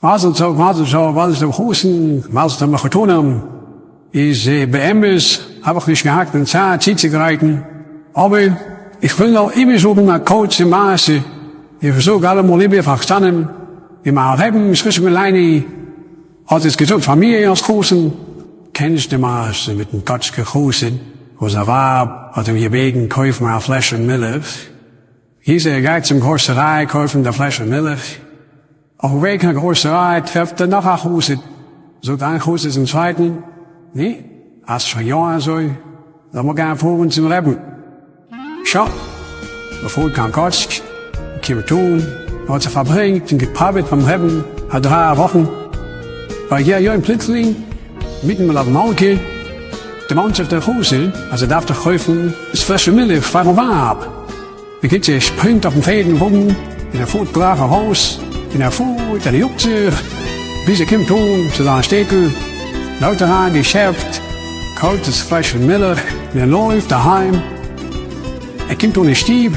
מזל טוב, מזל טוב, מזל טוב חתן, מזל טוב מחותנים, איז באמת האב איך נישט געהאט קיין צייט צוצוגרייטן, אבער איך וויל נאר איבערזאגן א קורצע מעשה, איך זאג אלעמאל איבער פאר חתנים, ווי מיין רעבן זכותו יגן עלינו האט עס געזאגט פאר מיר אלס חתן, קענסט די מעשה מיטן קאצקער חסיד וואס זיין ווייב האט אים געבעטן קויפן א פלעשל מילך, איז ער גייט צום גראסעריי קויפן די פלעשל מילך, אויפן וועג קיין גראסעריי טרעפט ער נאך א חסיד, זאגט איין חסיד צום צווייטן, נו, אז שוין יא אזוי, לאמיר גיין פארן צום רעבן. שוין, מ'פארט קיין קאצק, מ'קומט אן, מ'האט זיך פארברענגט און געפראוועט ביים רעבן א דריי וואכן, ויהי היום פלוצלינג, מיטן מלוה מלכה, דערמאנט זיך דער חסיד אז ער דארף דאך קויפן דאס פלעשל מילך פארן ווייב. בקיצור ער שפרינגט אויפן פערד און וואגן און ער פארט גלייך ארויס, און ער פארט און ער יאגט זיך ביז ער קומט אן צו זיין שטעטל, לויפט אריין אין געשעפט, קויפט דאס פלעשל מילך און ער לויפט אהיים. ער קומט אן אין שטוב,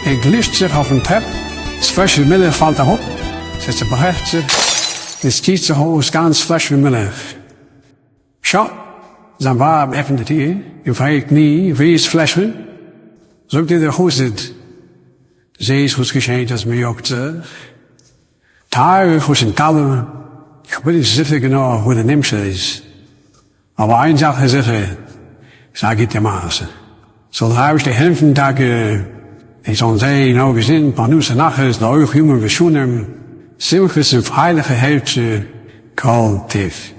ער גליטשט זיך אויפן טרעפ, דאס פלעשל מילך פאלט אראפ, ס'צעברעכט זיך און ס'גיסט זיך אויס גאנץ פלעשל מילך. שאַ! זײַן װײַב עפֿנט די טיר און פֿרעגט, נו, װוּ איז פֿלעשל? זאָגט איר דער חסיד, זעסט, װאָס געשעט, אַז מע יאָגט זיך? טײַערע חתן-כּלה, איך בין נישט זיכער גענוי, װוּ דער נמשל איז, אָבער אײן זאַך איז זיכער, ס'איז אַ גוטע מעשׂה. זאָל דער אײבערשטער העלפֿן טאַקע, זיי זאָלן זען נאָר געזונט, פּרנסה, נחת, לאורך ימים ושנים, שמחות און פֿרײלעכע הערצער, כּל טובֿ.